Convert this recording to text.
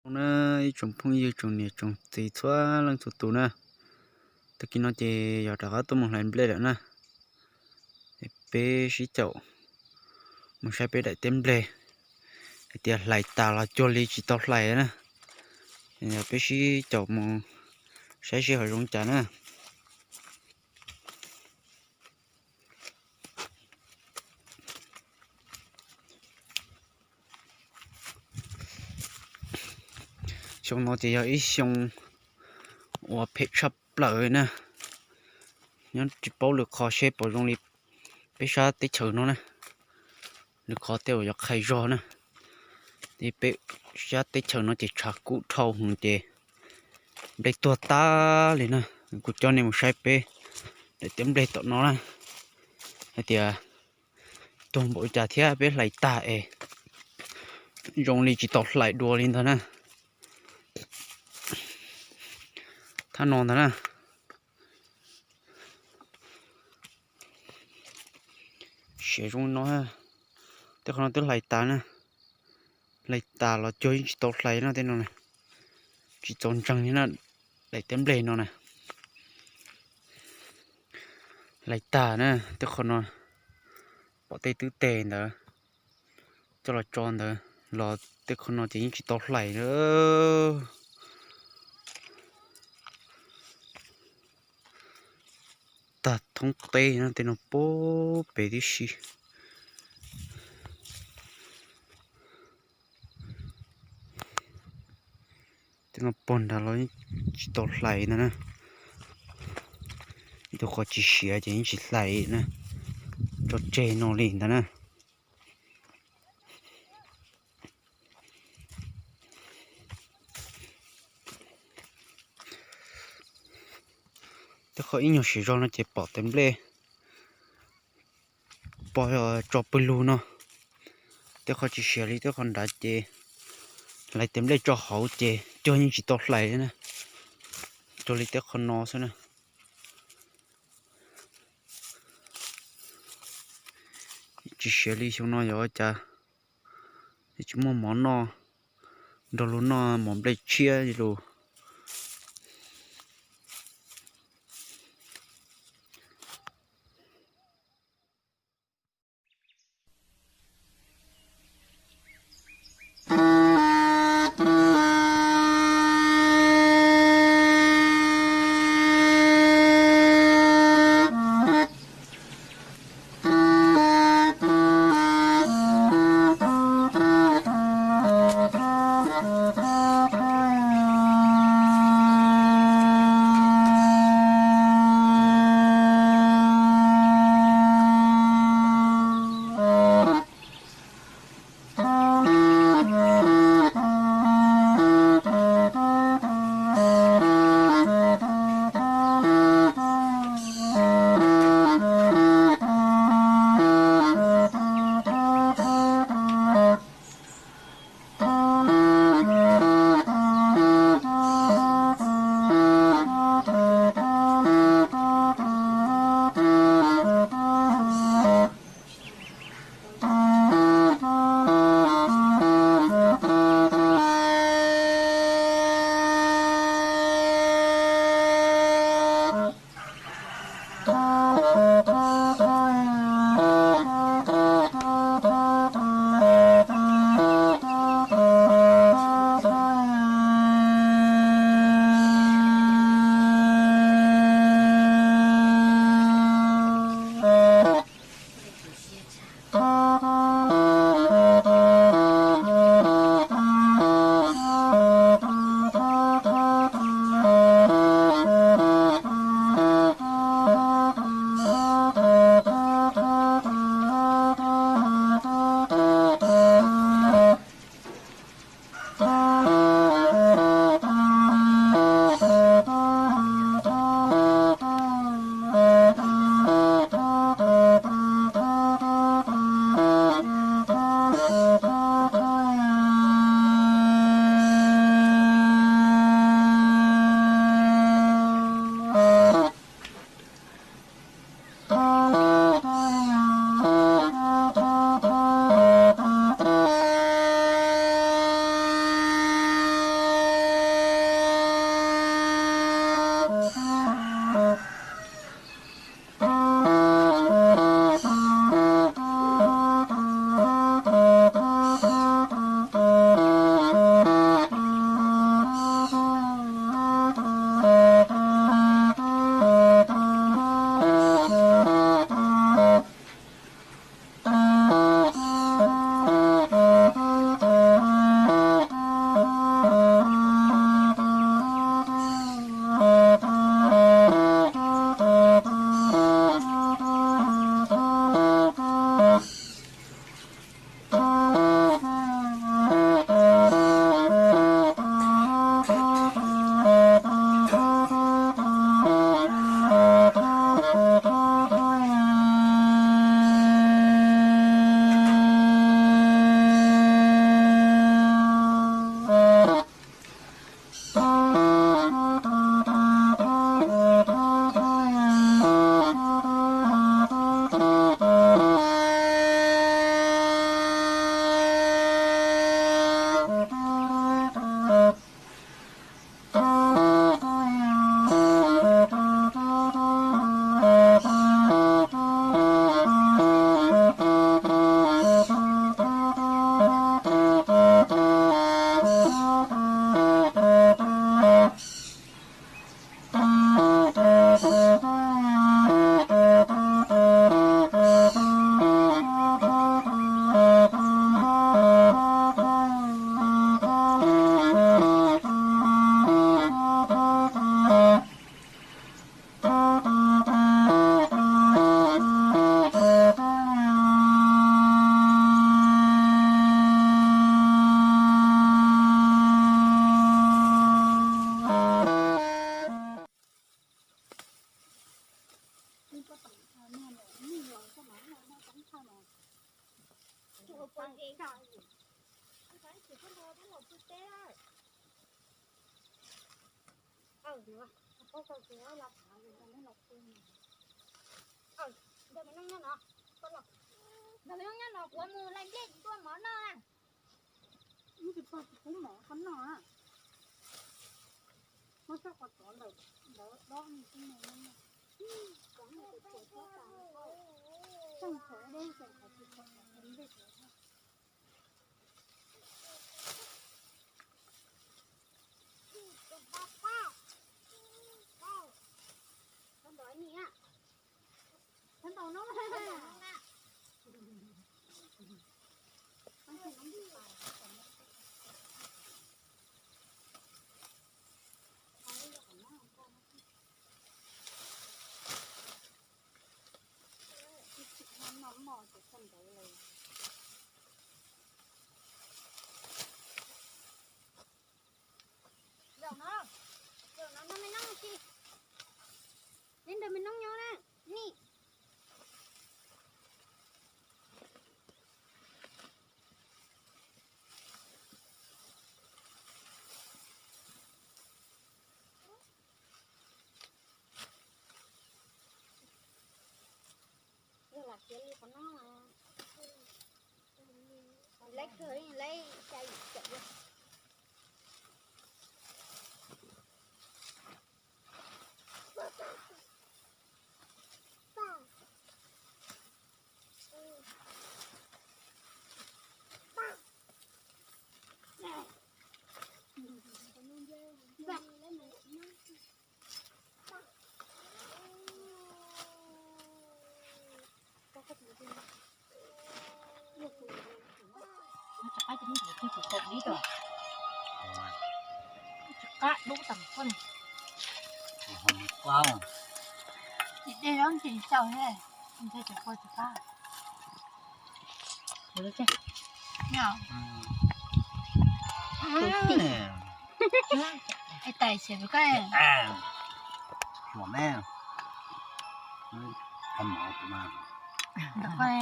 Na, ib tsoom phooj ywg tsoom niam tsoom txiv txhua leej txhua tus na, tag kis no ces yog rov qab tuaj mus hlais nplej lawm na. Peb sib caum mus saib peb daim teb nplej hais tias hlais tas los cuag li tsis tau hlais na. Yog peb sib caum mus saib seb ho zoo cas na. Xyoo no ces yog ib xyoo uas phem tshaj plaws na. Nyob tsis paub lwm qhov seb puas zoo li peb sab teb chaws no na. Lwm qhov tej uas yuav qhais zog na. Peb sab teb chaws no ces tshav kub dhau heev ces nplej tuag tag li na. Kuv coj nej mus saib peb daim teb nplej tom no na, hais tias tuag npaum cas thiab peb hlais tag es zoo li tsis tau hlais dua li ntag na. Thab no ntag na. Siav zoo no, tej qhov no twb hlais tas na. Hlais tas los cuag yeej tsis tau hlais no, tej no tsis txaus ntseeg li na. Daim teb nplej no na, hlais tas na, tej qhov no pom tej twb teg ntawd coj los tso ntawd los tej qhov no ces yeej tsis tau hlais na. Tag thoob teb no, tej no puag pem tib si. Tej no pog nrad los tsis tau hlais ntag na. Ib tug qhov tsis siav ces yeej tsis hlais na, tso tseg no li ntag na. Tej qhov ib nyuag siav zog no ces pom tej nplej pog tso pw lug no. Tej qhov tsis siav li tej qhov nrad ces hlais tej nplej tso hauv ces cuag yeej tsis tau hlais li na. Cuag li tej qhov no xwb na. Tsis siav li xyoo no yog ua cas tsis muaj mov noj, nrog luag noj mov nplej tshiab lus. Ntawm me nooj nyob no, ntawm me nooj nyob no kuv mus lais nplej tuaj mov noj na. Ib tsis pog tsis pub mov koj noj na. Muab txoj qos tsov ntawm ntawd dob mus xwb no. Tseem tshuav deb, tseem qhov tsis tshua nplej. Ntau ntau no. Noj mov ces koj ntawd lawm. Zaum no, zaum no nrog me nooj tsis, neb nrog me nooj nyob na, nim. Yog lam khiav li qhov no, leb kawg, leb xya yim caum li. Tsis qab ces neb tus twg kuv kaum dib rau. Tsis qab dub tag koj ne. Tsis dej los tsis tau thiab, ntshai cov kua tsis qab. Es tais xyov koj me, ntawm koj